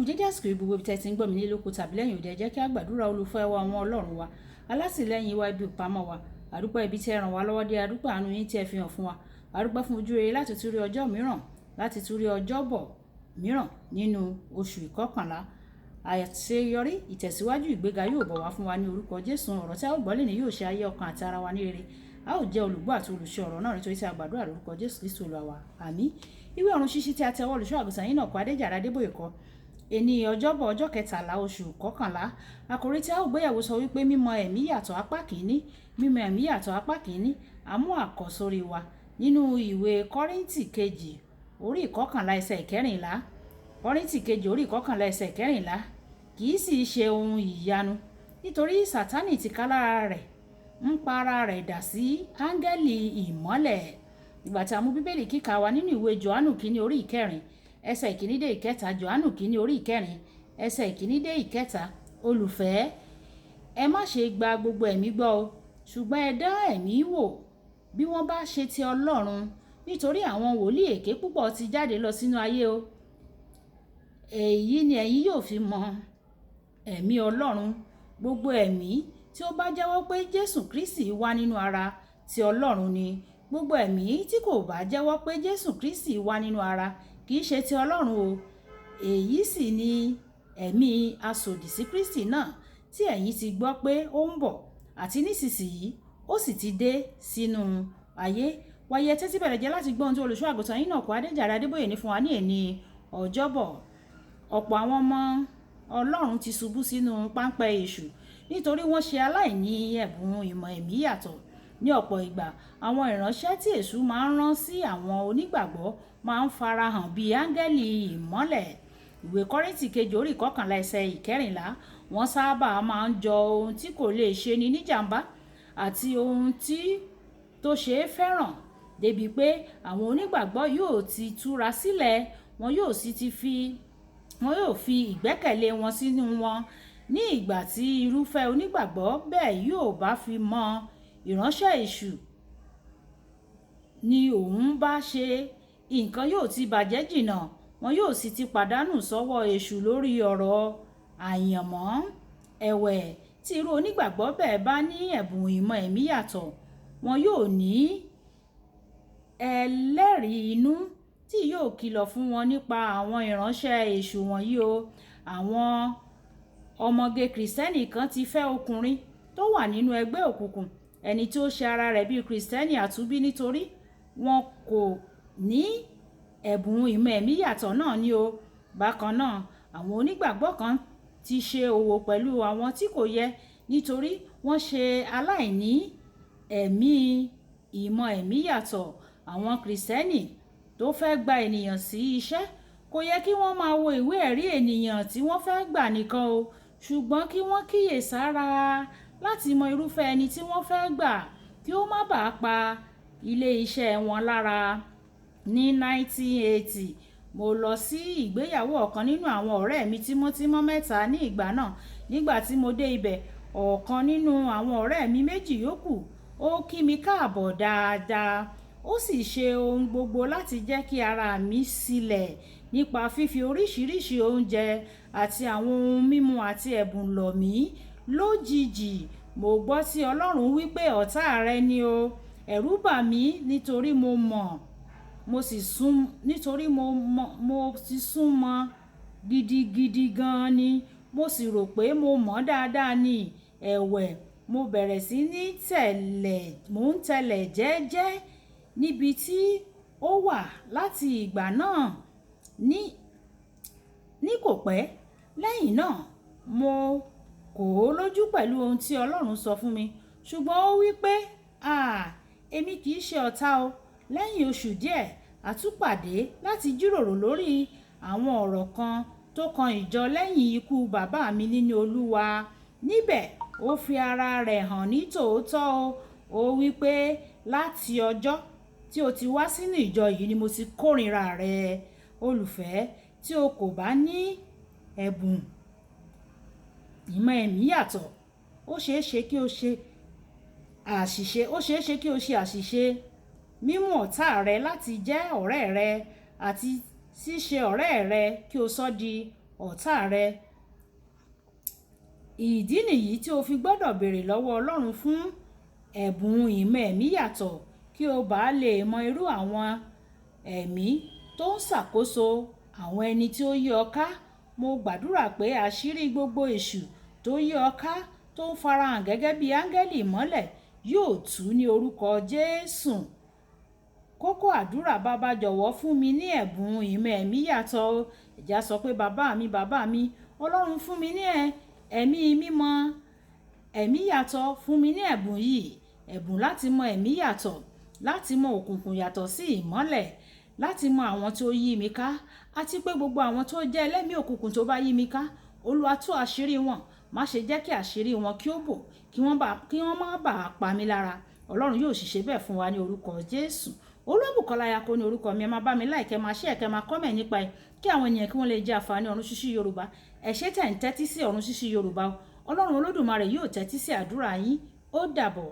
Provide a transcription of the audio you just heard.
Dédé àsìkò yìí, gbogbo ibi tẹ́ ti ń gbọ́ mi, nílé, lóko tàbí lẹ́yìn òde. Ẹ jẹ́ kí a gbàdúrà. Olùfẹ́ wa, àwọn Ọlọ́run wa, alátìlẹ́yìn wa, ibi ìpamọ́ wa, àdúpẹ́ ibi tí ẹ ràn wá lọ́wọ́ dé. Àdúpẹ́ àánú yín tí ẹ fi hàn fún wa. Àdúpẹ́ fún ojú rere láti tún rí ọjọ́ mìíràn, láti tún rí ọjọ́ bọ̀ mìíràn nínú oṣù ìkọkànlá. Àṣeyọrí, ìtẹ̀síwájú, ìgbéga yóò bọ̀ wá fún wa ní orúkọ Jésù. Ọ̀rọ̀ tí a ó gbọ́ lónìí yóò ṣe ayé, ọkàn àti ara wa ní rere. A ó jẹ́ olùgbọ́ àti olùṣe ọ̀rọ̀ náà, nítorí tí a gbàdúrà lórúkọ Jésù Kristu Olúwa wa. Àmín. Ìwé Ọ̀run Ṣíṣí tí a tẹ ọwọ́ olùṣọ́ àgùntàn yìí náà kọ, Adéjàre Adébóyè kọ. Èní Ọjọ́bọ̀, ọjọ́ 13 oṣù kọkànlá. Àkòrí tí a ó gbéyẹ̀wò sọ wípé "Mímọ̀ ẹ̀mí yàtọ̀, apá kìíní". Mímọ̀ ẹ̀mí yàtọ̀, apá kìíní. Àmú àkọ́sórí wa nínú ìwé Kọ́ríńtì kejì, orí 11, ẹsẹ̀ 14. Kọ́ríńtì kejì, orí 11, ẹsẹ̀ 14. "Kì í sì ṣe ohun ìyanu, nítorí Sátánì tìkálára rẹ̀ ń pa ara rẹ̀ dà sí áńgẹ́lì ìmọ́lẹ̀." Ìgbà tí a mú Bíbélì kíkà wa nínú ìwé Jòhánù kìíní, orí 4, ẹsẹ̀ 1 dé 3. Jòhánù kìíní, orí 4, ẹsẹ̀ 1 dé 3. "Olùfẹ́, ẹ má ṣe gba gbogbo ẹ̀mí gbọ́ o, ṣùgbọ́n ẹ dán ẹ̀mí wò bí wọ́n bá ṣe ti Ọlọ́run, nítorí àwọn wòlíì èké púpọ̀ ti jáde lọ sínú ayé o. Èyí ni ẹ̀yin yóò fi mọ ẹ̀mí Ọlọ́run: gbogbo ẹ̀mí tí ó bá jẹ́wọ́ pé Jésù Kristi wá nínú ara, ti Ọlọ́run ni. Gbogbo ẹ̀mí tí kò bá jẹ́wọ́ pé Jésù Kristi wá nínú ara kì í ṣe ti Ọlọ́run o. Èyí sì ni ẹ̀mí asòdì sí Kristi náà tí ẹ̀yin ti gbọ́ pé ó ń bọ̀, àti nísinsìnyí ó sì ti dé sínú ayé." Wáyé, tẹ́tí bẹ̀rẹ̀ jẹ́ láti gbọ́ ohun tí olùṣọ́ àgùntàn yín náà kọ́, Adéjàre Adébóyè, ní fún wa ní èní Ọjọ́bọ̀. Ọ̀pọ̀ àwọn ọmọ Ọlọ́run ti ṣubú sínú páńpẹ́ èṣù nítorí wọ́n ṣe aláìní ẹ̀bùn ìmọ̀ ẹ̀mí yàtọ̀. Ní ọ̀pọ̀ ìgbà, àwọn ìránṣẹ́ tí èṣù máa ń rán sí àwọn onígbàgbọ́ máa ń farahàn bíi áńgẹ́lì ìmọ́lẹ̀. Ìwé Kọ́ríńtì kejì, orí 11, ẹsẹ̀ 14. Wọ́n sábà máa ń jọ ohun tí kò lè ṣe ni níjàmbá àti ohun tí tó ṣe é fẹ́ràn, débi pé àwọn onígbàgbọ́ yóò ti túra sílẹ̀, wọn yóò fi ìgbẹ́kẹ̀lé wọn sínú wọn. Ní ìgbà tí irúfẹ́ onígbàgbọ́ bẹ́ẹ̀ yóò bá fi mọ ìránṣẹ́ èṣù ni òun bá ṣe, nǹkan yóò ti bàjẹ́ jìnnà, wọn yóò sì ti pàdánù sọ́wọ́ èṣù lórí ọ̀rọ̀ àyànmọ́. Ẹ̀wẹ̀, tí irú onígbàgbọ́ bẹ́ẹ̀ bá ní ẹ̀bùn ìmọ̀ ẹ̀mí yàtọ̀, wọn yóò ní ẹlẹ́rìí inú tí yóò kìlọ̀ fún wọn nípa àwọn ìránṣẹ́ èṣù wọ̀nyí o. Àwọn ọmọge Kìrìsìtẹ́nì kan ti fẹ́ ọkùnrin tó wà nínú ẹgbẹ́ òkùnkùn, ẹni tí ó ṣe ara rẹ̀ bíi Kìrìsìtẹ́nì àtúnbí, nítorí wọn kò ní ẹ̀bùn ìmọ̀ ẹ̀mí yàtọ̀ náà ni o. Bákan náà, àwọn onígbàgbọ́ kan ti ṣe òwò pẹ̀lú àwọn tí kò yẹ nítorí wọ́n ṣe aláìní ẹ̀mí ìmọ̀ ẹ̀mí yàtọ̀. Àwọn Kìrìsìtẹ́nì tó fẹ́ gba ènìyàn sí iṣẹ́ kò yẹ kí wọ́n máa wo ìwé ẹ̀rí ènìyàn tí wọ́n fẹ́ gbà nìkan o, ṣùgbọ́n kí wọ́n kíyèsára láti mọ irúfẹ́ ẹni tí wọ́n fẹ́ gbà, kí ó má bàa pa ilé iṣẹ́ wọn lára. Ní 1980, mo lọ sí ìgbéyàwó ọ̀kan nínú àwọn ọ̀rẹ́ mi tímọ́tímọ́ mẹ́ta ní ìgbà náà. Nígbà tí mo dé ibẹ̀, ọ̀kan nínú àwọn ọ̀rẹ́ mi méjì yòókù ó kí mi káàbọ̀ dáadáa, ó sì ṣe ohun gbogbo láti jẹ́ kí ara mi sílẹ̀ nípa fífi oríṣiríṣi oúnjẹ àti àwọn ohun mímu àti ẹ̀bùn lọ̀ mí. Lójijì, mo gbọ́ tí Ọlọ́run wí pé, "Ọ̀tá rẹ ni o." Ẹ̀rù bà mí nítorí mo mọ̀ mo sì sún nítorí mo mọ̀ mo ti sún mọ́ gidigidi gan-an ni, mo sì rò pé mo mọ̀ dáadáa ní. Ẹ̀wẹ̀, mo bẹ̀rẹ̀ sí ní tẹ̀lẹ̀ mò ń tẹ̀lẹ̀ jẹ́ẹ́jẹ́ níbi tí ó wà láti ìgbà náà. Ní kò pẹ́ lẹ́yìn náà, mo kò ó lójú pẹ̀lú ohun tí Ọlọ́run sọ fún mi, ṣùgbọ́n ó wí pé, "À, èmi kì í ṣe ọ̀tá o." Lẹ́yìn oṣù díẹ̀, a tún pàdé láti jíròrò lórí àwọn ọ̀rọ̀ kan tó kan ìjọ lẹ́yìn ikú bàbá mi nínú Olúwa. Níbẹ̀, ó fi ara rẹ̀ hàn ní tòótọ́ o. Ó wí pé, "Láti ọjọ́ tí o ti wá sínú ìjọ yìí ni mo ti kórìíra rẹ." Olùfẹ́, tí o kò bá ní ẹ̀bùn ìmọ̀ ẹ̀mí yàtọ̀, ó ṣeé ṣe kí o ṣe àṣìṣe mímú ọ̀tá rẹ láti jẹ́ ọ̀rẹ́ rẹ, àti ṣíṣe ọ̀rẹ́ rẹ kí o sọ di ọ̀tá rẹ. Ìdí nìyí tí o fi gbọ́dọ̀ béèrè lọ́wọ́ Ọlọ́run fún ẹ̀bùn ìmọ̀ ẹ̀mí yàtọ̀, kí o bá lè mọ irú àwọn ẹ̀mí tó ń ṣàkóso àwọn ẹni tí ó yí ọ ká. Mo gbàdúrà pé àṣírí gbogbo èṣù tó yí ọ ká tó ń farahàn gẹ́gẹ́ bí áńgẹ́lì ìmọ́lẹ̀ yóò tú ní orúkọ Jésù. Kókó àdúrà: Bàbá, jọ̀wọ́ fún mi ní ẹ̀bùn ìmọ̀ ẹ̀mí yàtọ̀. Ẹ̀já sọ pé, bàbá mi, bàbá mi, Ọlọ́run, fún mi ní ẹ̀mí mímọ́ ẹ̀mí yàtọ̀. Fún mi ní ẹ̀bùn yìí, ẹ̀bùn láti mọ ẹ̀mí yàtọ̀, láti mọ òkùnkùn yàtọ̀ sí ìmọ́lẹ̀, láti mọ àwọn tó yí mi ká, àti pé gbogbo àwọn tó jẹ́ ẹlẹ́mìí òkùnkùn tó bá yí mi ká, Olúwa, tú àṣírí wọn. Má ṣe jẹ́ kí àṣírí wọn kí ó bò, kí wọ́n má bàa pa mí lára. Ọlọ́run yóò sì ṣe bẹ́ẹ̀ fún wa ní orúkọ Jésù. Olúbùkọ́lá Ayako ní orúkọ mi. Ẹ máa bá mi like, ẹ máa share, kẹ́ máa comment nípa ẹ̀, kí àwọn ènìyàn kí wọ́n lè jẹ àǹfààní Ọ̀run Ṣíṣí Yorùbá. Ẹ ṣé tẹ̀ ń tẹ́tí sí Ọ̀run Ṣíṣí Yorùbá. Ọlọ́run Olódùmarè yóò tẹ́tí sí àdúrà yín. Ó dàbọ̀.